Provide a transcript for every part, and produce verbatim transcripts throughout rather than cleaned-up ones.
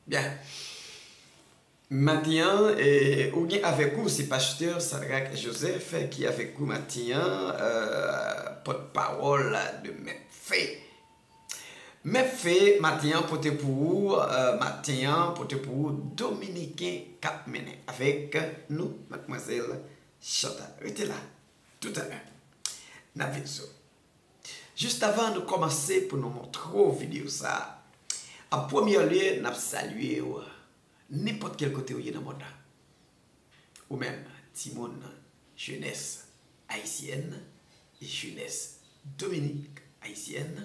Byen. Maten an, eh, ou gen avèk ou, se pastè Sadrac Joseph ki avèk ou maten an, eh, pòtpawòl de Mèt Fé. Mèt Fé, maten an, pote pou ou, eh, maten an, pote pou ou, Dominiken k ap mennen avèk nou, madmwazèl Chantal. Rete la, toutalè, n ap vin sou. Jis avan nou kòmanse pou nou montre w videyo sa a, an premye lye, n ap salye w nenpòt kèl kote w ye nan mond lan. Ou menm, timoun, jenès ayisyèn, jenès Dominik ayisyèn,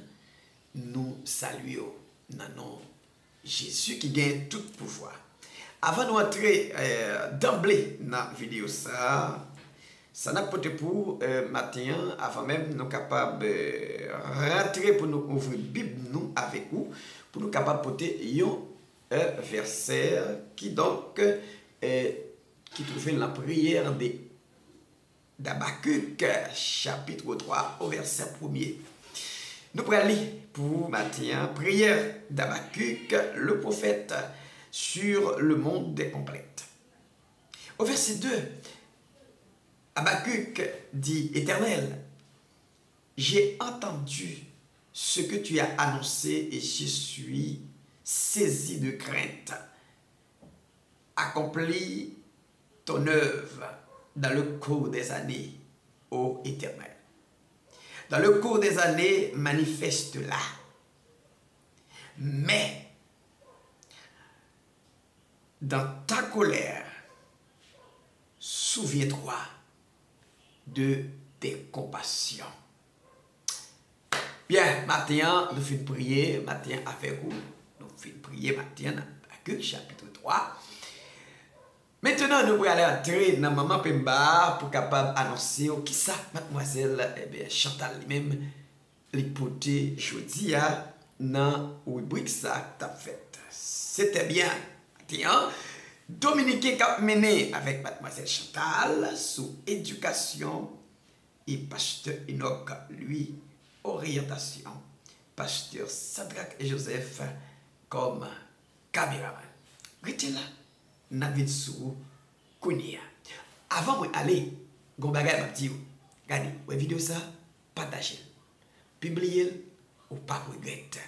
nou salye w nan non Jezi ki gen tout pouvwa. Avan nou antre, eh, danble nan videyo sa a, sa n ap pote pou ou, eh, maten an, avan menm nou kapab, eh, rantre pou nou ouvri Bib nou avèk ou, pou nou kapab pote yon, eh, vèsè kidonk, eh, ki twouve nan priyè de d'Abakik, chapit twa, o vèsè premye. Nou pral li pou maten an, prière d'Habacuc, le prophète, sur le monde des complètes. Au verset deux, Habacuc dit, Éternel, j'ai entendu ce que tu as annoncé et je suis saisi de crainte. Accomplis ton œuvre dans le cours des années, ô Éternel. Dans le cours des années, manifeste-la. Mais dans ta colère, souviens-toi de tes compassions. Byen, maten an, nou fin priye, maten an avèk ou. Nou fin priye maten an nan Abakik, chapit twa. Mentnan, nou pral antre nan manman penba a pou kapab anonse w kisa madmwazèl, ebyen, Chantal li menm, li pote jodi a nan ribrik sa k t ap fèt. Se te byen, maten an, Dominiken k ap mennen avèk madmwazèl Chantal sou edikasyon e pastè Enoch, li, oryantasyon, pastè Sadrac Joseph kòm kameraman. Rete la, n ap vin sou ou kounye a. Avan mwen ale, gon bagay m ap di w. Gade, wè videyo sa, pataje l. Pibliye l, ou p ap regrèt.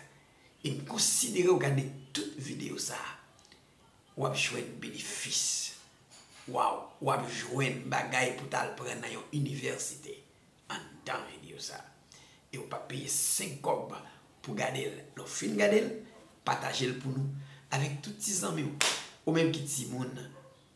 E m konsidere w gade tout videyo sa, w ap jwenn benefis. Waw, w ap jwenn bagay pou t al pran nan yon inivèsite anndan videyo sa. E w p ap peye senk kòb pou gade l. Lè w fin gade l, pataje l pou nou avèk tout ti zanmi w. Ou menm ki timoun,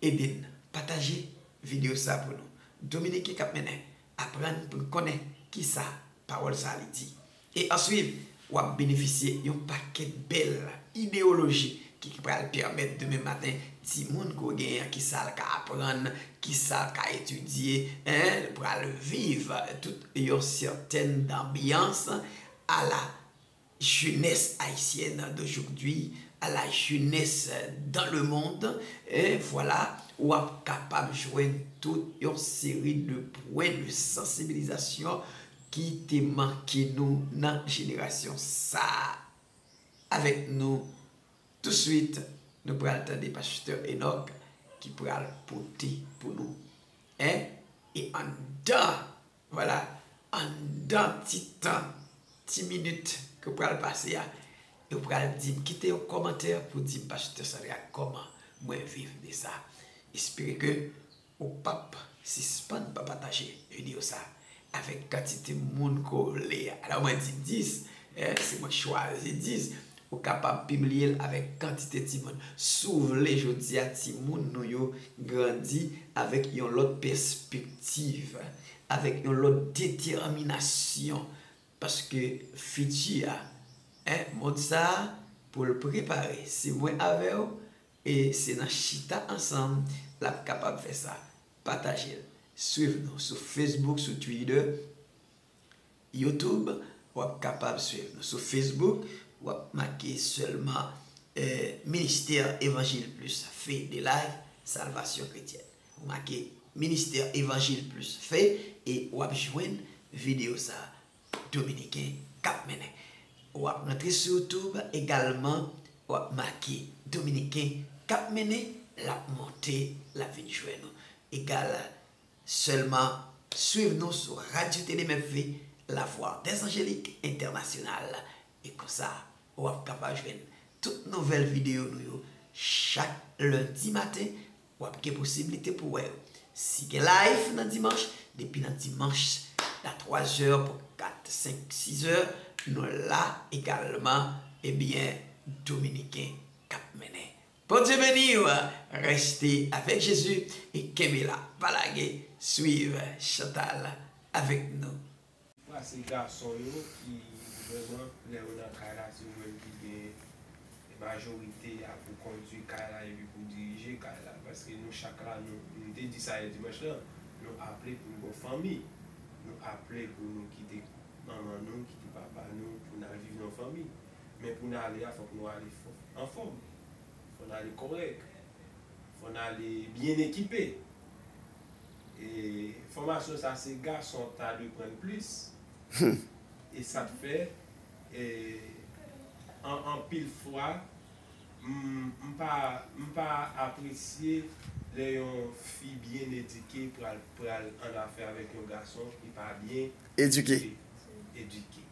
ede n pataje videyo sa pou nou. Dominiken k ap mennen, aprann pou n konnen kisa pawòl sa li di. E answit, w ap benefisye yon pakèt bèl ideyoloji ki, ki pral pèmèt demen maten timoun ke w genyen an, kisa l ka aprann, kisa l ka etidye, en, l pral viv tout yon sètèn anbyans a la jeunesse haïtienne d'aujourd'hui, à la jeunesse dans le monde, en, vwala, w ap kapab jwenn tout yon seri de pwen de sansibilizasyon ki te manke nou nan jenerasyon sa a. Avèk nou, touswit, nou pral tande pastè Enoch ki pral pote pou nou, en, e anndan, vwala, anndan ti tan, ti minit ke w pral pase a, e w pral di m, kite yon kòmantè pou di m, pastè Sadrac, kòman mwen viv de sa. Espere ke ou p ap sispann pa pataje videyo sa avèk kantite moun ke w vle a. Alò mwen di dis, en, si mwen chwazi dis, ou kapab pibliye l avèk kantite timoun. Si w vle jodi a timoun nou yo grandi avèk yon lòt pèspektiv, avèk yon lòt detèminasyon, paske fiti a, en, mond sa a, pou l prepare, se mwen avè w, e se nan chita ansanm l ap kapab fè sa. Pataje l. Swiv nou sou Facebook, sou Twitter, YouTube, w ap kapab swiv nou. Sou Facebook, w ap make sèlman, eh, Ministère Évangile Plus Fait de Life, Salvation Chrétienne. Ou make Ministère Évangile Plus Fait e w ap jwenn videyo sa a. Dominiken k ap mennen. W ap rantre sou YouTube egalman, W ap make Dominiken k ap mennen, l ap monte, l ap vin jwenn ou. Egal, sèlman swiv nou sou Radio Télé M F V, La Voix des Angéliques Internationales. E konsa, w ap kapab jwenn tout nouvèl videyo nou yo chak lendi maten. W ap gen posiblite pou wè yo. Si gen live nan dimanch, depi nan dimanch, a twa zè pou kat, senk, sis zè, nou la egalman. Ebyen, Dominiken k ap mennen. Bondye beni w. Reste avèk Jezi e kenbe la. Pa lage, swiv Chantal avèk nou. Fwa se gason yo ki vrèman, lè yo nan kay la, se yo menm ki gen majorite a pou kondui kay la epi pou dirije kay la. Paske nou chak la, nou, nou te di sa yè dimanch lan, nou aple pou n gen yon fanmi. Nou aple pou nou kite manman nou, kite papa nou, pou n al viv nan yon fanmi. Men pou n ale a, fòk nou ale fò-, anfòm. Fò n ale kòrèk. Fò n ale byen ekipe. E fòmasyon sa, se gason ta dwe pran l plis. E sa k fè, e, an, anpil fwa, m, m pa, m pa apresye lè yon fi byen edike pral, pral annafè avèk yon gason ki pa byen Edike. edike.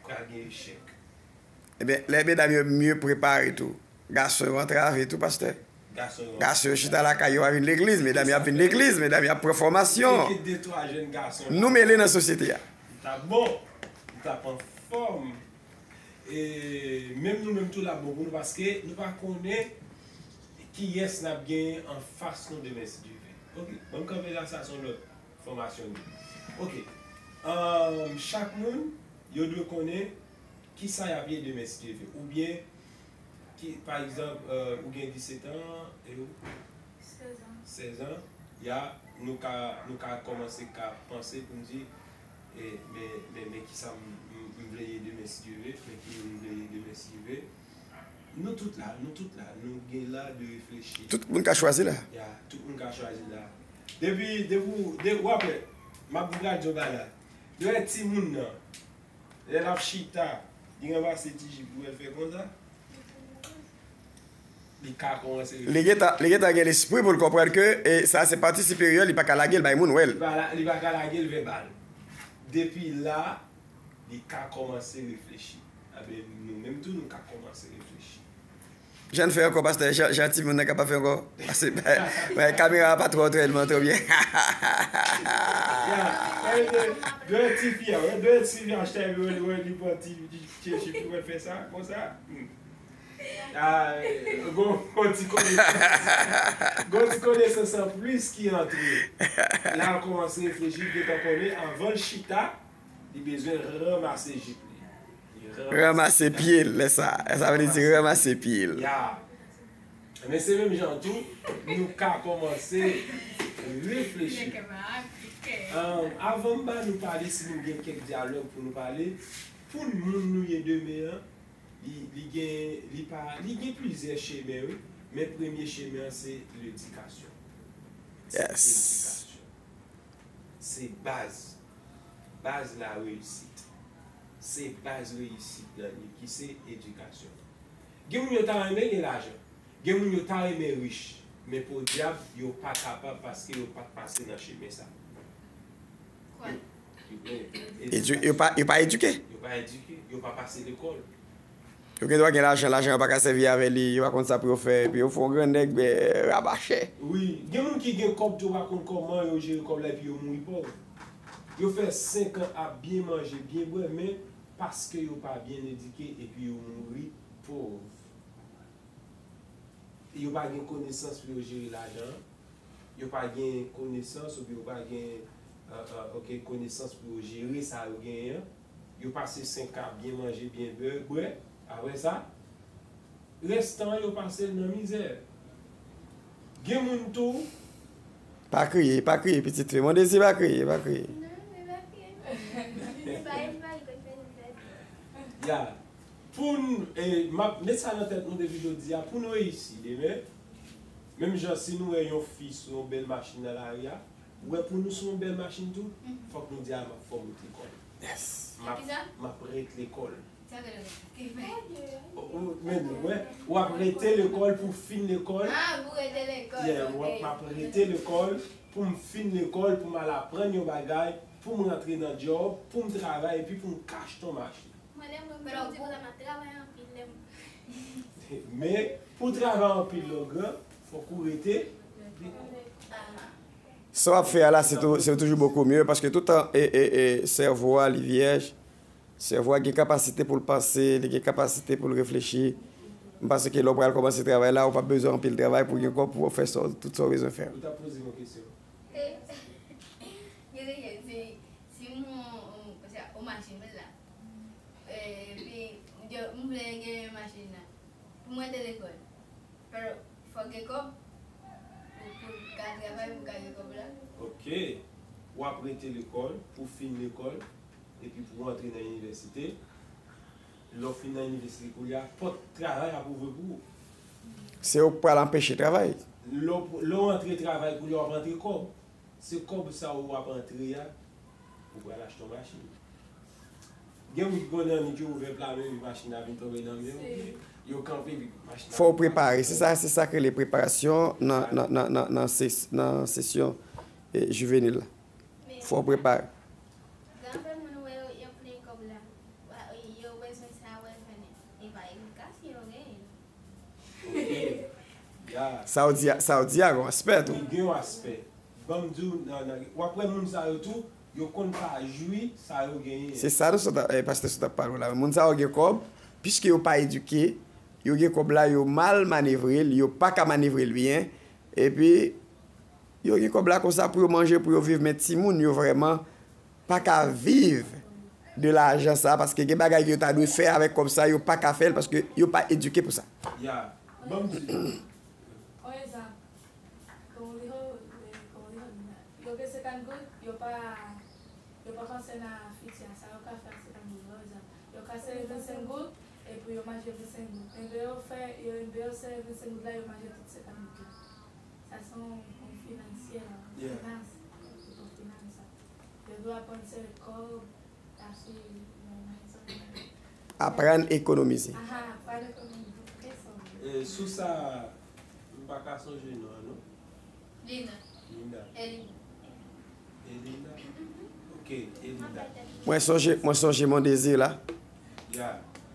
Pral gen echèk. Ebyen, lè medam yo mye prepare tou, gason yo antrave tou, pastè. Gason yo. Gason yo chita lakay yo, pa vin legliz, medam yo ap vin legliz, medam yo ap pran fòmasyon. Gen de twa jèn gason la. Nou mele nan sosyete a. Li t ap bon, li t ap anfòm. E menm nou menm tou l ap bon pou nou, paske nou pa konnen kiyès n ap genyen anfas nou demen, si Dye vle. Ok, ban m kanpe la, sa se yon lòt fòmasyon nou. Ok. Ahn, chak moun, yo dwe konnen kisa y ap ye demen, si Dye vle. Oubyen, ki, pa egzanp, euh, ou gen disèt an, e ou? Sèz an. Sèz an, ya, nou ka, nou ka kòmanse ka panse pou n di, e, men, men, men kisa m, m, m vle ye demen, si Dye vle, men ki moun m vle ye demen, si Dye vle. Nou tout la, nou tout la, nou gen la de reflechi. Tout moun ka chwazi la. Ya, tout moun ka chwazi la. Depi, depi, de, w ap wè, m ap gade yon bagay la. Depi timoun nan, lè l ap chita, li ranmase ti jip li, wè l fè konsa. Li ka kòmanse reflechi. Li gentan, li gentan gen lespri pou l konprann ke, e, sa se pati siperyè, li pa ka lage l bay moun wè l. Li pa la, li pa ka lage l vèbal. Depi la, li ka kòmanse reflechi. Enben, nou menm tou, nou ka kòmanse reflechi. Jan fè ankò, pastè, jan, jan timoun nan kapab fè ankò. Pase, bay, bay kamera a pa twò, twò, twò byen. Ya, de, de ti fi a, wè, de ti fi a, achte, wè, wè, li pran ti, ti, ti, ti, wè, fè sa, konsa. Hmm. Ah, gon, gon ti konesans. Gon ti konesans an plis ki antre. La, l kòmanse reflechi, l gentan konnen, anvan l chita, li bezwen ranmase jip li. Li ranmase pye l, lè sa. Sa vle di ranmase pye l. Ya. Men se menm jan tou, nou ka kòmanse reflechi. Ahn, avan m ba nou pale, si nou gen kèk dyalòg pou nou pale, pou n moun nou ye demen an, li, li gen, li pa, li gen plizyè chemen, wi, men premye chemen an se ledikasyon. Se Yes. edikasyon. Se baz. Baz la reyisit. Se baz reyisit nan li ki se edikasyon. Gen moun yo ta renmen gen lajan. Gen moun yo ta renmen rich. Men podyab, yo pa kapab paske yo pa t pase nan chemen sa. Kwè. Yo, yo, Edu-, yo pa, yo pa edike. Yo pa edike. Yo pa pase lekòl. Yo gen dwa gen lajan, lajan yo pa ka sèvi avè li, yo pa konn sa pou yo fè, epi yo fè yon gran nèg, ben, rabachè. Wi, gen moun ki gen kòb tou, yo pa konn kòman yo jere kòb la, epi yo mouri pòv. Yo fè senk an ap byen manje, byen bwè, men paske yo pa byen edike, epi yo mouri pòv. Yo pa gen konesans pou yo jere lajan an. Yo pa gen konesans oubyen yo pa gen, euh, euh, ok, konesans pou yo jere sa yo genyen an. Yo pase senk an ap byen manje, byen bwè, bwè. Apre sa, restan an yo pase l nan mizè. Gen moun tou. Pa kriye, pa kriye, pitit fi. Mon Désir, pa kriye, pa kriye. Non, men pa kriye. Se pa, se pa li konn fè nou pèdi. Ya. Pou n, e, m ap met sa nan tèt nou depi jodi a, pou n reyisi demen, menm jan si nou wè yon fi sou yon bèl machin nan lari a, ou wè pou nou sou yon bèl machin tou, Mhm. fòk nou di a m ap fè w moute kò w. Yes. M ap, m ap ret lekòl. Sa vle di? Ou, ou, men, wè, w ap rete lekòl pou fin lekòl. Ah, pou rete lekòl. Yeah, w ap, m ap rete lekòl pou m fin lekòl, pou m al aprann yon bagay, pou m rantre nan djòb, pou m travay, epi pou m ka achte yon machin. Mwen, lè mwen, mwen di konsa, m ap travay anpil, lè m Men, pou travay anpil lè w gran, fòk ou rete. Sa w ap fè a la, se tou- se toujou beaucoup mieux, paske tout tan e, e, e, sèvo a li vyèj, sèvo a gen kapasite pou l panse, li gen kapasite pou l reflechi. M panse ke lè w pral kòmanse travay la, ou p ap bezwen anpil travay pou gen kòb pou w fè sa w- tout sa w bezwen fè. Ou t ap poze m yon kesyon. Gen de jan, si, si m on, on, on machin la, epi m vle gen machin nan, pou mwen te lekòl. Pero, fòk gen kòb pou, pou ka travay, pou ka gen kòb la. Ok. W ap rete lekòl, pou fin lekòl, epi pou w antre nan inivèsite. Lè w fin nan inivèsite koulye a, pòt travay ap ouvri pou ou. Se yo k pral anpeche travay. Lè w, lè w antre travay koulye a, w ap antre kòb. Se kòb sa w ap antre a, ou pral achte yon machin. Gen moun ki konnen annik yo ouvè pla men, epi machin nan vin tonbe nan men yo, yo kanpe, epi machin nan Fò w prepare. Se sa, se sa k rele preparasyon nan, nan, nan, nan, nan ses- nan sesyon, eh, jivenil la. Fò w prepare. Gen anpil moun wè yo, yo plen kòb la. Wa- Yo bezwen sa wè fènen. E pa edikasyon yo genyen. Ok. Ya. Sa w di a, sa w di a, gen yon aspè tou. Li gen yon aspè. Ban m di w, nan, nan, w ap wè moun sa yo tou, yo konn pa jwi sa yo genyen. Se sa nou sot ap, eh, pastè sot ap pale w la. Moun sa yo gen kòb, piske yo pa edike, yo gen kòb la, yo mal manevre l, yo pa ka manevre l byen, epi yo gen kòb la konsa pou yo manje, pou yo viv, men timoun yo vrèman pa ka viv de lajan sa, paske gen bagay ke yo ta dwe fè avèk kòb sa, yo pa ka fè l paske yo pa edike pou sa. Ya, ban m di. On egzanp, konliho, konliho, yo gen senkant goud, yo pa, yo pa panse nan fiti a, sa yo ka fè ak senkant goud, on egzanp. Yo ka sere vennsenk goud, epi yo manje vennsenk goud. Enben yo fè, yo, enben yo sere vennsenk goud la, yo manje tout senkant goud la. Sa se yon, yon finansyè, finans, yon finans. Yo dwe aprann sere kòb, pase nan, nan zòn nan. Aprann ekonomize. Aha, aprann ekonomize. E, sou sa, m pa ka sonje non an, non. Linda. Linda. Elinda. Elinda? Ok, Elinda. Mwen sonje, mwen sonje Mon Désir la. Ya.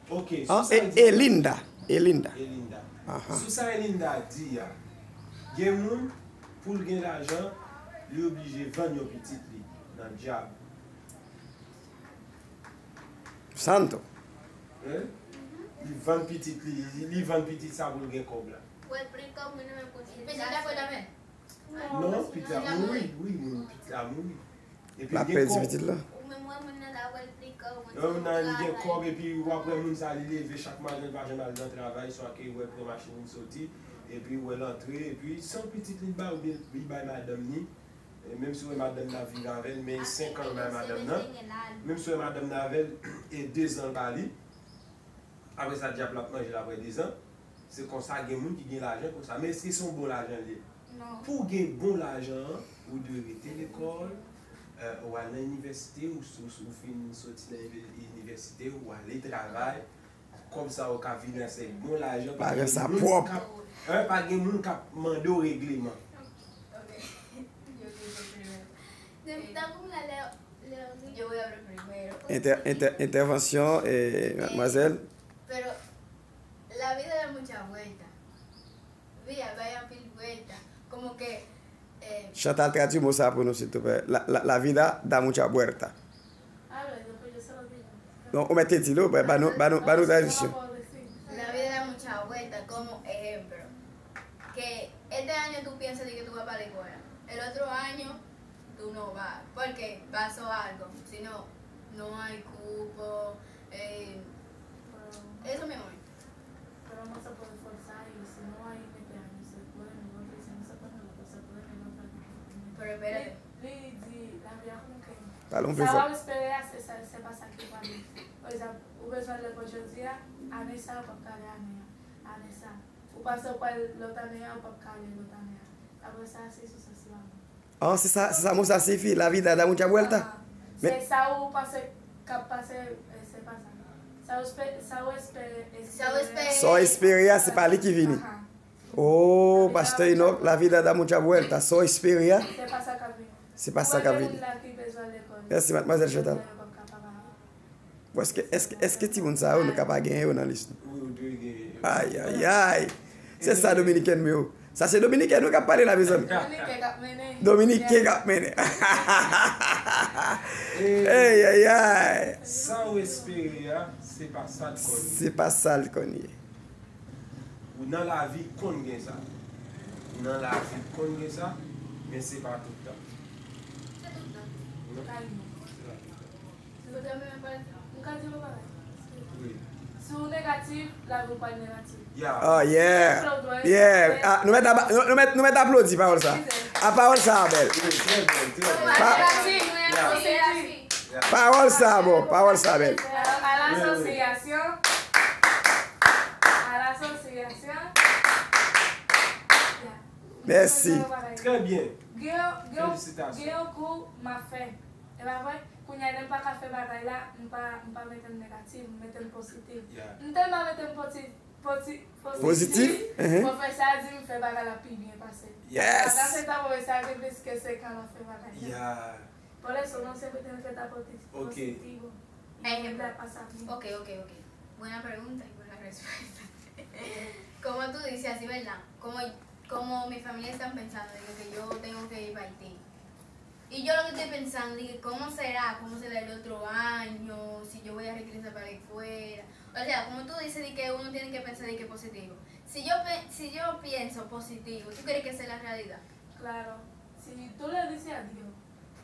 Ok, sou sa e, Elinda. Elinda. Elinda. Aha. Sou sa Elinda di a, gen moun, pou l gen lajan, li oblije vann yon pitit li nan dyab. Santo. Hein? Li vann pitit li, li, li vann pitit sa pou l gen kòb la. Wè, pran kòb mwen nan men pou ti. Pitit la pran nan men. Non, pitit la mouri, wi, moun pitit la mouri. Epi l ap pèdi pitit la. Ou menm wè moun nan la wè l pli kòb, moun nan li gen kòb, epi w ap wè moun sa li leve chak maten, l pa janm al nan travay, swa ke wè l pran machin li soti, epi wè l antre, epi se yon pitit li bay oubyen li bay madanm ni, e menm si w wè madanm nan ap viv avè l, men senk an l bay madanm nan, menm si w wè madanm nan avè l, e dezan l ba li, apre sa dyab la ap manje l apre dezan. Se konsa gen moun ki gen lajan konsa. Men èske se yon bon lajan l ye? Non. Pou w gen bon lajan an, ou dwe rete lekòl, eh, ou al nan inivèsite, ou, ou, ou fin soti nan inive- inivèsite, ou ale travay. Kòb sa yo ka vini a se bon lajan, pa gen moun k ap, hein, pa gen moun k ap mande w regleman. Ok. Tankou m la lè, lè yo Entè- entè- entèvansyon, eh, madmwazèl. Pero la vida da mucha vuelta. Vida bay anpil vuelta. Como que, eh, Chantal, tradui mo sa pou nou, siltouplè. La, la, la vida da mucha vuelta. Non, ou mèt te di l, wi, ba, ba nou, ba nou, ba nou tradiksyon. La vida da mucha vuelta, como ejemplo. Que este año tú piensas de que tú vas para la escuela. El otro año tú no vas, porque pasó algo, sino no hay cupo, eh, eso mismo. Pero no se puede forzar y si no hay este año se puede en el otro y si no se puede en el otro se puede en el otro. Pero espérate. Li, li di, lavi a konken. Pale yon pli fò. Sa w ap espere a, se sa, se pa sa ki prale. Pa egzanp, ou bezwen lekòl jodi a, ane sa a, ou p ap ka ale ane a. Ane sa a. Ou panse w pral lòt ane a, ou p ap ka ale lòt ane a. Apre sa, se sou sa, se la. Ah, se sa, se sa mo sa siyifi, la vida da mucha vuelta. Ah, men se sa ou panse, k ap pase, eh, se pa sa. Sa w espè, sa w espè, sa w espè. Sa w espere a, se pa li ki vini. Aha. Oh, Pastè Enoch, la vida da mucha vuelta. Sa w espere a, se pa sa k ap vini. Se pa sa k ap vini. Mèsi, madmwazèl Chantal. Bon, èske, èske, èske timoun sa yo, nou ka pa genyen yo nan lis nou? Wi, ou dwe genyen yo. Ay, ay, ay. Se sa, Dominiken m yo. Sa se Dominiken nou k ap pale la, mezanmi. Dominiken k ap mennen. Dominiken k ap mennen. Ey, ey, ey. Sa w espere a, se pa sa l konn ye. Se pa sa l konn ye. Ou nan lavi konn gen sa. Ou nan lavi konn gen sa, men se pa tout tan. Se tout tan. Non. Kalman. Se pa tout tan. Si w negatif, lavi w pral negatif. Yeah. Oh, yeah. Yeah. Ah, nou mèt aba-, nou, nou mèt, nou mèt aplodi pawòl sa. A, pawòl sa bèl. Wi, trè bèl, trè bèl. Pawòl sa bon, pawòl sa bèl. A la sosiyasyon. A la sosiyasyon. Mèsi. Trè byen. Gen yon, gen yon, gen yon kou m ap fè. E pa vre? Kounye a, lè m pa ka fè bagay la, m pa, m pa mete l negatif, m mete l pozitif. Yeah. M tèlman mete l poti-, poti-, pozitif, pwofesè a di m fè bagay la pi byen pase. Yes! Pandan se tan, pwofesè a gen plis ke senk an l ap fè bagay la. Yeah. Por eso no siempre tienes que estar posi-, positivo. Siempre la pasa bien. Ok, ok, ok. Buena pregunta y buena respuesta. Como tú dices, así, ¿verdad? Como, como mi familia están pensando de que yo tengo que ir para Haití. Y yo lo que estoy pensando, dije, ¿cómo será? ¿Cómo será el otro año? Si yo voy a regresar para la escuela. O sea, como tú dices, de que uno tiene que pensar de que positivo. Si yo, pe- si yo pienso positivo, ¿tú crees que esa es la realidad? Claro, si tú le dices a Dios,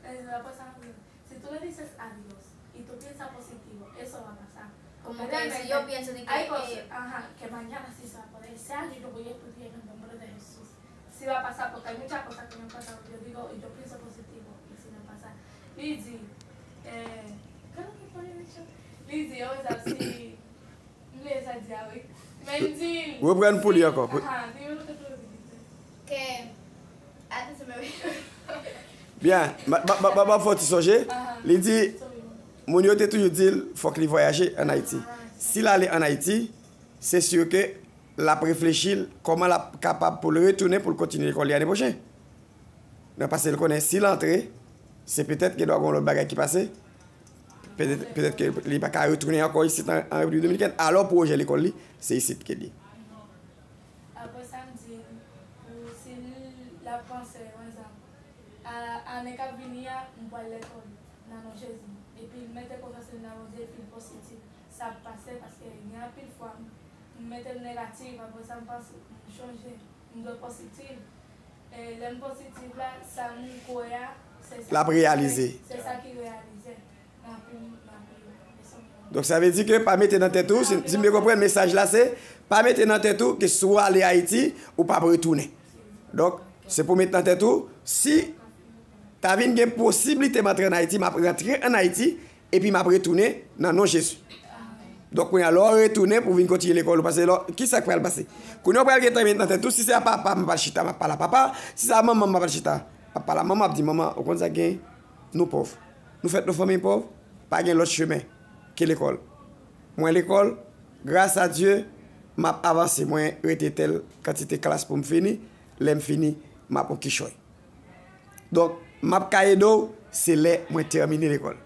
eh, la cosa no, si tú le dices a Dios y tú piensas positivo, eso va a pasar. Como que si yo pienso de que, hay cosas, eh, ajá, que mañana sí se va a poder, ese año yo voy a estudiar en el nombre de Jesús. Sí va a pasar, porque hay muchas cosas que me han pasado. Yo digo, y yo pienso positivo, y sí me pasa. Li di, eh, ¿qué es lo que fue dicho? Li di, o sea, si M bliye sa di a wi. Men m di. Reprann pou li ankò. Aha, di yo te ploze. Ke, atann, se mwen. Byen, m ap fè w ti sonje. Aha. Li di, moun yo te toujou di l fòk li vwayaje ann Ayiti. Si l ale ann Ayiti, se si ke l ap reflechi l kòman l ap kapab pou l retounen pou l kontinye lekòl li ane pwochen. Nan pase l konnen si l antre, se petèt gen dwa gen yon lòt bagay ki pase. Petèt, petèt ke li pa ka retounen ankò isit an, an Repiblik Dominikèn. Alò, pwojè lekòl li, se isit ke l ye. Apre sa, m di l, pou si l ap panse, pa egzanp, a, ane k ap vini a, m pral lekòl nan non Jezi. Epi l mete konfyans li nan Bondye, epi l pozitif. Sa ap pase, paske gen anpil fwa, m, m mete m negatif, apre sa, m panse, m chonje. M dwe pozitif. E lè m pozitif la, sa m kwè a, se sa l ap reyalize. Se sa ki reyalize. Donk, sa vle di ke pa mete nan tèt ou, si, si m byen konprann, mesaj la se, pa mete nan tèt ou ke si w ale Ayiti, ou p ap retounen. Donk, se pou w mete nan tèt ou, si ta vin gen posiblite m antre ann Ayiti, m ap rantre ann Ayiti, epi m ap retounen nan non Jezi. Donk, kounye a, lè w retounen pou w vin kontinye lekòl ou, paske lè, kisa k pral pase? Kounye a, w pral gentan met nan tèt ou, si se a papa m ap al chita, m ap pale a papa, si se a manman m ap al chita, m ap pale a manman, m ap di, "Manman, ou konn sa k genyen? Nou pòv. Nou fèt nan fanmiy pòv, pa gen lòt chemen ke lekòl. Mwen lekòl, gras a Dye, m ap avanse, mwen rete tèl kantite klas pou m fini, lè m fini, m ap on kichòy." Donk, m ap ka ede w, se lè mwen tèmine lekòl.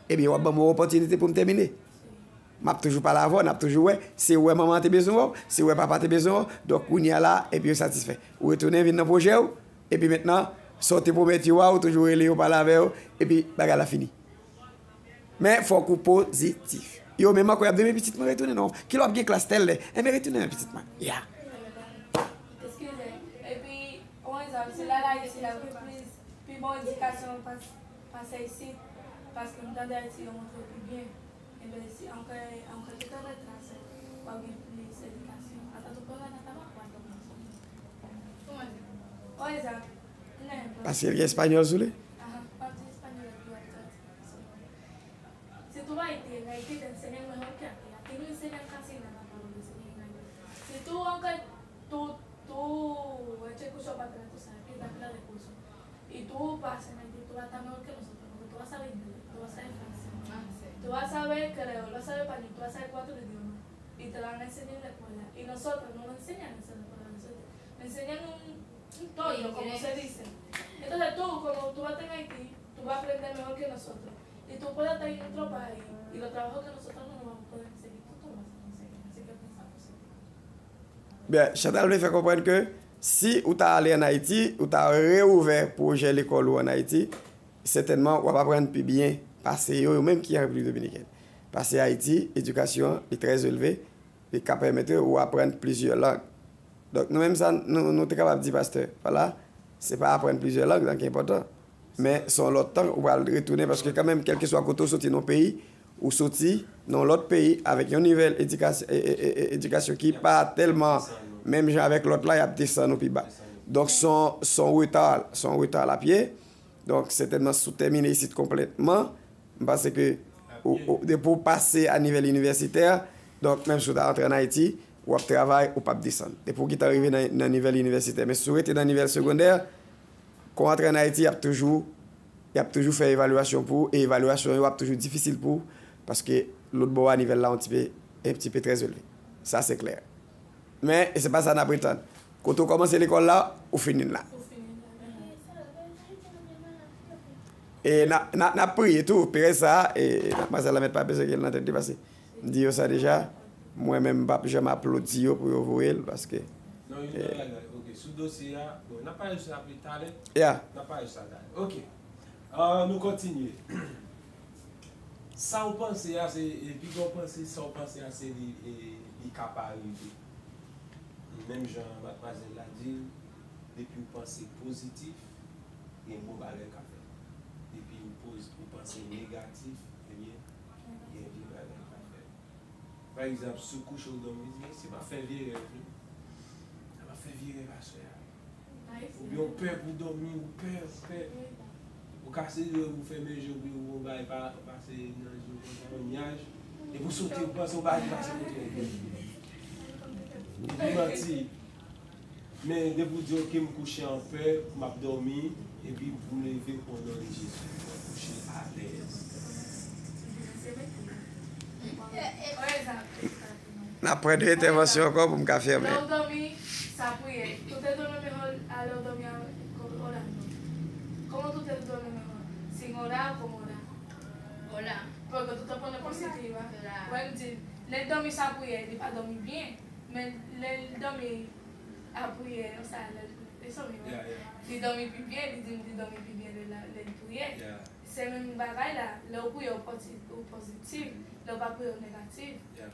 Ebyen, w ap ban mwen opòtinite pou m tèmine. M ap toujou pale avè w, n ap toujou wè. Se wè manman te bezwen wè w, se wè papa te bezwen wè w. Donk, kounye a la, epi yo satisfè. Ou retounen vin nan pwojè w, epi mentnan, sa w te pwomèt yo a, ou toujou rele yo, pale avè yo, epi bagay la fini. Men fòk ou pozitif. Yo menm ankò y ap di, "Men pitit mwen retounen non. Kilè w ap gen klas tèl lè? Enben retounen men pitit mwen." Ya. Eskize. Epi, yon egzanp, si l al Ayiti, l ap gen plis, pi bon edikasyon pas-, pase isit, paske m tande Ayiti yo montre pi byen. Enben, si ankò, ankò tout an retras, w ap gen plis edikasyon. Ata tou pran nan tabak, w ap gen plis. Yon egzanp, nenpòt. Paske l gen espanyòl sou li? Aha, w ap di espanyòl epi w ap tradui. Sitou Ayiti, en Ayiti te enseñan mejor que aquí. Aquí no enseñan casi nada para los niños en Ayiti. Si tú, aunque tú, tú eches curso para atrás, tú sabes que hay cantidad de cursos. Y tú vas en Ayiti, tú vas a estar mejor que nosotros, porque tú vas a saber inglés, tú vas a saber francés, tú vas a Dios, y te la van a enseñar en la escuela. Y nosotros no nos enseñan a hacer la palabra de Dios. Le enseñan un, un toldo, como se dice. Entonces tú, como tú vas a estar en Haití, tú vas a aprender mejor que nosotros. Y tú puedes estar en otro país, y los trabajos que nosotros no nos vamos a poder conseguir, tú te lo vas a conseguir. Así que piensa positivo. Byen, Chantal vle fè konprann ke si ou ta ale ann Ayiti, ou ta reouvè pwojè lekòl ou ann Ayiti, sètènman w ap aprann pi byen pase yo, yo menm ki an Repiblik Dominikèn. Pase Ayiti, edikasyon an li trè elve, li ka pèmèt ou aprann plizyè lang. Donk, nou menm sa, nou, nou te kapab di pastè, vwala, se pa aprann plizyè lang, lang ki enpòtan. Men, se yon lòt tan, ou pral retounen, paske kanmenm, kèlkeswa kote ou soti nan yon peyi, ou soti nan yon lòt peyi avèk yon nivèl edikasyon, e, e, e, e, edikasyon ki pa tèlman menm jan avèk lòt la, y ap desann ou pi ba. Donk, se yon, se yon reta, se yon reta l ap ye. Donk, sètènman, si w tèmine isit konplètman, m panse ke ou, ou, depi w pase a nivèl inivèsitè, donk, menm si w ta rantre ann Ayiti, w ap travay, ou p ap desann. Depi w gentan rive nan, nan nivèl inivèsitè. Men si w rete nan nivèl segondè, kon w antre ann Ayiti, y ap toujou, y ap toujou fè evalyasyon pou ou, e evalyasyon yo ap toujou difisil pou ou, paske lòt bò a nivèl la yon ti pe, yon ti pe trè elve. Sa se klè. Men, e se pa sa n ap pretann. Kote w kòmanse lekòl la, ou fini l la. E n ap, n ap, n ap priye tou, perèz sa a, e madmwazèl la mèt pa bezwen gen l nan tèt li, paske m di yo sa deja, mwen menm m p ap janm aplodi yo pou yo voye l, paske. Non, yo nan rèl la, ok. Sou dosye a, bon, n ap pale sou sa pi talè. Ya. N ap pale sou sa talè. Ok. Ah, nou kontinye. Sa w panse a, se, e, piga w panse, sa w panse a, se li, e, li ka pa rive. Menm jan madmwazèl la di l, depi w panse pozitif, gen bon bagay k ap fèt. Depi w poz, ou panse negatif, ebyen, gen vye bagay k ap fèt. Pa egzanp, si w kouche w dòmi, di, "Mesye, m ap fè vye rèv wi. M ap fè vye rèv aswè a." Oubyen w pè pou w dòmi, ou pè, ou pè. Ou ka sezi rèv ou fèmen je w, ou wè yon bagay pa, pase nan je w konsa, yon nyaj. Epi w sote, ou panse yon bagay ki pase kote w. Ou di manti. Men depi w di, "Ok, m kouche an pè, m ap dòmi, epi pou m leve, o non de Jezi, m ap kouche alèz." N ap pran de entèvansyon ankò pou m ka fèmen. Lè w dòmi, sa priyè. Tú te duermes mejor a lè w dòmi a, orando. ¿Cómo tú te duermes mejor? Sin orar o con orar? Hola. Porque tú te pones positiva. Claro. Mwen m di, lè l dòmi sa priyè, li pa dòmi byen. Men lè l dòmi a priyè, sa lè l, e sa w ye, Yeah, yeah, li dòmi pi byen, li di m li dòmi pi byen lè l, lè l priye. yeah, Se menm bagay la, lè w priye w pozi-, ou pozitif, lè w pa priye w negatif. yeah.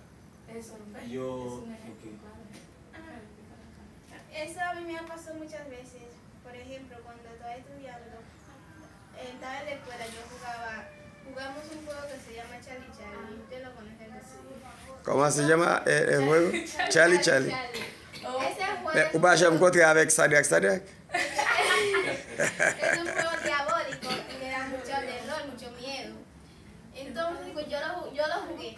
Eso es Yo, es una ok. Claro. Eso a mí me ha pasado muchas veces. Por ejemplo, cuando estaba estudiando, eh, estaba en la escuela, yo jugaba, jugamos un juego que se llama Charlie Charlie. Usted lo conoce, que sí. Kòman se llama? Eh, eh, juego? Charlie Charlie. Ese juego Men ou pa janm kontre avèk Sadrak Sadrak? Es un juego diabólico y me da mucho terror, mucho miedo. Entonces, pues yo lo, ju- yo lo jugué.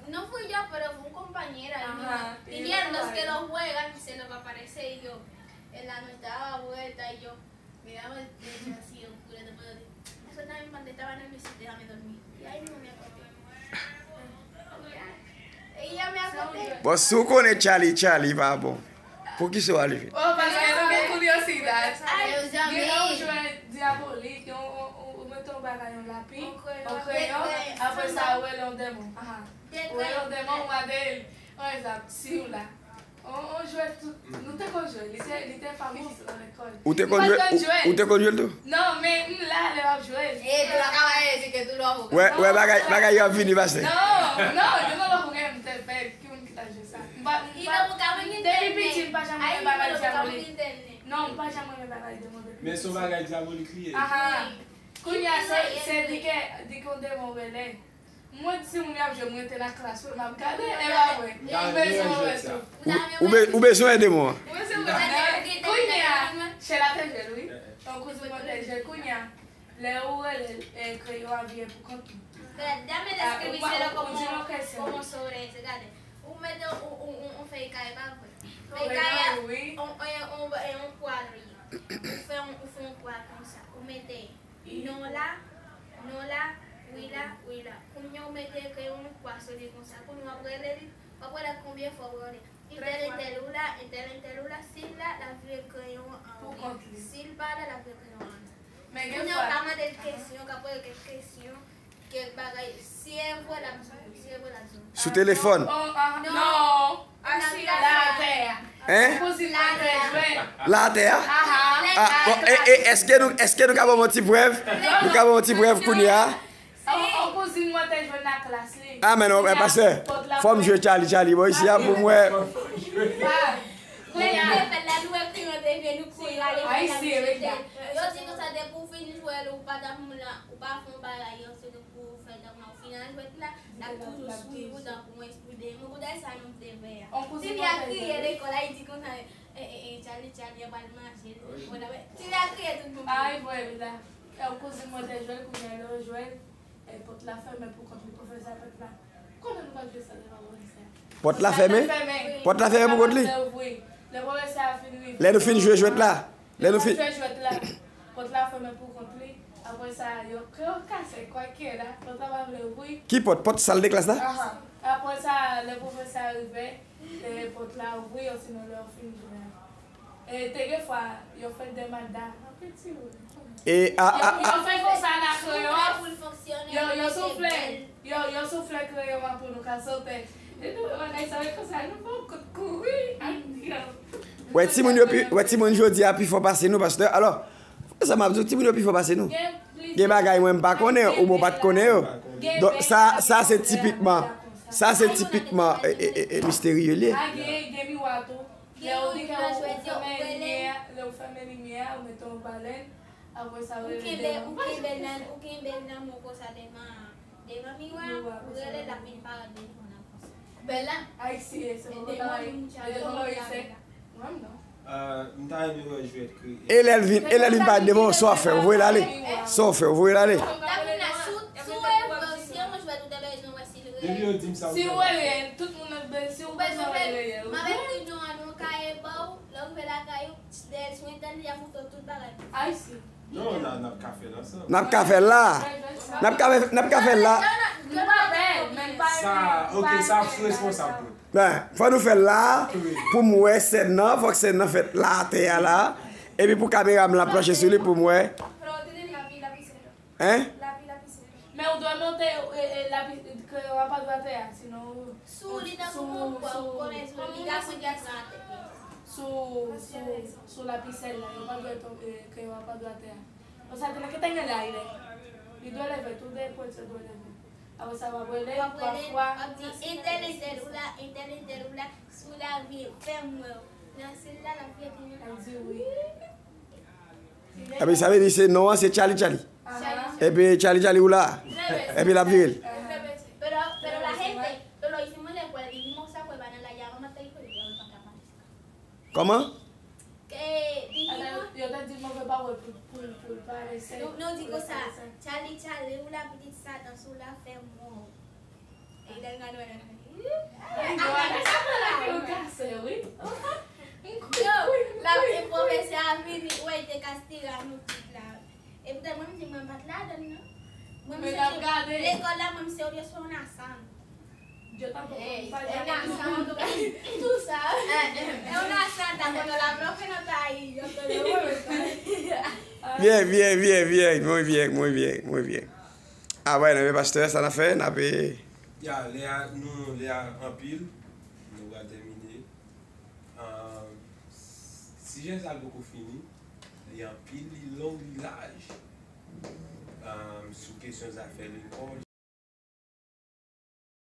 No fui yo, pero fue un compañero ahí mismo. Ajá, Dijeron los que lo juegan, se les va a aparecer y yo, en la noche daba vuelta y yo miraba el techo así oscuro, después yo dije, eso también cuando estaba nervioso, déjame dormir. Y ahí mismo me acosté. Y ya. Y ya me acosté. Bon, si w konnen Charlie Charlie pa bon, poukisa w ale fè? Oh, paske nou gen kuryosidad. Ay, Gen yon jwèt dyabolik, yon, yon, yon, ou mete yon bagay, yon lapi, yon kreyon, apre sa ou rele yon demon. Aha. Ou rele yon demon, ou mande l. Pa egzanp, si w la. On, on jwèt tou, nou te konn jwe, li te, li te famoz nan lekòl. Ou te konn jwe, ou, ou te konn jwe l tou? Non, men m la lè w ap jwe l. Eh, tú la acabas de decir que tú lo has jugado. Wè, wè bagay, bagay yo ap vini pase. Non, non, yo pa konn m te fè, ki moun ki ta jwe sa. M pa, m pa, depi piti, m pa janm renmen bagay dyabolik. Non, m pa janm renmen bagay demon depi piti. Men se yon bagay dyabolik li ye. Aha. Kounye a, se, se di ke, di ke yon demon rele. Mwen, si moun yo ap jwe, mwen rete nan klas, mwen, m ap gade, e pa vre. M bezwen wè tou. Ou, ou be-, ou bezwen demon an. Mwen se mwen. Kounye a, Shella te jwe l, wi. Yon kouzin mwen te jwe l. Kounye a, lè ou rele l, e, kreyon a vire pou kont ou. Espera, déjame Ah, describírselo ou, ou di como, nou kesyon. Como sobre eso, espérate. Un mete un, un, un, un fake ahí para afuera. Fake Fake ahí, ahí, oui. Un, un, un, un cuadro y un, un, un cuadro, o sea, un mete. No la, no la, Wi la, wi la. Kounye a w mete kreyon an pou asone konsa. Kounye a w ap rele li, w ap rele konbyen fwa w rele. Entèl, entèl ou la, entèl, entèl ou la, si l la, l ap vire kreyon an wi. Si l pa la, l ap vire kreyon an non. Kounye a w ka mande l kesyon, w ka poze l kèk kesyon, kèk bagay. Si e vre, l ap di w, si e vre, l ap di w. Sou telefòn. Non. Aswè la atè a. Hein? Kouzin mwen te jwenn. La atè a? Aha. Ah, bon, e, e, èske nou, èske nou ka ban m yon ti prèv? Nou ka ban m yon ti prèv kounye a? Yon, yon kouzin mwen te jwenn nan klas li. Ah, men non, men pastè, fò m jwe Charlie Charlie, bon, isi a pou m wè. Kounye a, fè la nou ekri yon devye, nou kouri ale fè la nou jete. Yo di konsa, depi w fin jwe l, ou pa t ap moun la, ou pa fè yon bagay, yo se pou w fè tankou w fin al jwèt la, l ap toujou swiv ou tankou yon espri demon. Kote sa nou te fè a? Ti fi a kriye lekòl la, li di konsa, e, e, e, Charlie, Charlie, an pral manje l. Ti fi a kriye tout moun. Ay, vre, wi la. E, yon kouzin mwen te jwe l, kounye a lè yo jwe l, e, pòt la fèmen pou kont li, pwofesè a fèt la. Kote nou pral jwe sa devan pwofesè a? Pòt la fèmen? Pòt la fèmen pou kont li? Lè pwofesè a fin rive. Lè nou fin jwe jwèt la? Lè nou fin jwe jwèt la, pòt la fèmen pou kont li. Apre sa, yo, yo kase kwakye la, pòt la pa vle ouvri. Ki pòt? Pòt sal de klas la? Aha. Apre sa, lè pwofesè a rive, lè pòt la ouvri, osinon lè yo fin jwe a. E te gen fwa, yo fè de manda, anpil ti wi. E a, a, a. Yo, yo fè konsa nan kreyon an. Yo, yo soufle. Yo, yo soufle kreyon an pou nou ka sote. E nou wè bagay sa yo konsa, nou fè yon kout kouri. Wè timoun yo pi, wè timoun jodi a pi fò pase nou, pastè. Alò, sa m ap di w, timoun yo pi fò pase nou. Gen bagay mwen m pa konnen, ou mwen w pa t konnen yo. Donk, sa, sa se tipikman, sa se tipikman, e, e, e, e, misterye li ye. A, gen, gen miwa tou. Lè ou di ke ou fèmen limyè, lè ou fèmen limyè a, ou mete yon balèn, apre sa ou rele devan. Ou kenbe l nan, ou kenbe l nan men w konsa devan, devan miwa a, ou rele l ap vin parèt devan w la konsa. Bèl la. Ayisyen, se pou travay. Mwen menm non. M ta renmen wè jwèt kreye. E lè l vin, e lè l vin parèt devan w, sa w ap fè, ou voye l ale. Sa w ap fè, ou voye l ale. Depi yo di m sa, m konn ap fè. Si w rele, tout moun ap, si w bezwen rele, m ap ekri non an nan yon kaye ba w, lè w rive lakay ou, dèyè sou entènèt, y ap montre w tout bagay. Ayisyen. Non, n a, n ap ka fè l ansanm. N ap ka fè l la. N ap ka fè, n ap ka fè l la. Nou pa fè, men pa. Sa, ok, sa ap sou responsab nou. Ben, fò nou fè l la, pou m wè sèn nan, fòk sèn nan fèt la, atè a la. Epi pou kamera m la planche sou li pou m wè. Hein? Men ou dwe monte, e, e, lapi, kreyon an pa dwe atè a, sinon ou. Sou li tankou yon pwa, ou konnen sou li, li ka sou tèt la. Sou, sou, sou lapisèl la, yo pa dwe tonbe, kreyon an pa dwe atè a. Konsa, te mete tènye la, li leve. Li dwe leve tou de pwen, se dwe leve. Apre sa, w ap rele, w ap rele, w ap di, entèl, entèl, ou la, entèl, entèl, ou la, sou la vi, fè m wè w. Nan sèl la, l ap fè timoun. L ap di wi. Epi sa vle di se non an, se Charlie Charlie. Epi Charlie Charlie ou la. Epi l ap vire l. Pero, pero la gente, pero hicimos la escuela, dijimos esa cueva, no la llamamos hasta el colegio, para acá. Kòman? Ke, dijimos. Yo te di move pawòl pou, pou, pou l pa rese. Nou, nou di konsa, Charlie Charlie, ou la pitit Satan, sou la fè mò. Yo, la, e pwofesè a vini, wè, te kastire a nou tout la. E poutèt mwen, m di, mwen pa t ladann, non. Mwen, m sonje, lekòl la, mwen, m serye sou yon asan. Yo tankou, eh, pa yon asan, tout sa. E yon asan, ta konnen la bloke nan tayi, yo konnen, wè, wè. Bien, bien, bien, bien, muy bien, muy bien, muy bien. Ah, bay nan men pastè, sa n ap fè, n ap, eh, Ya, lè a, nou, lè a anpil, nou pral tèmine. Ahn, sijè sa a poko fini. Li anpil, li long, li laj. Ahn, sou kesyon zafè lekòl,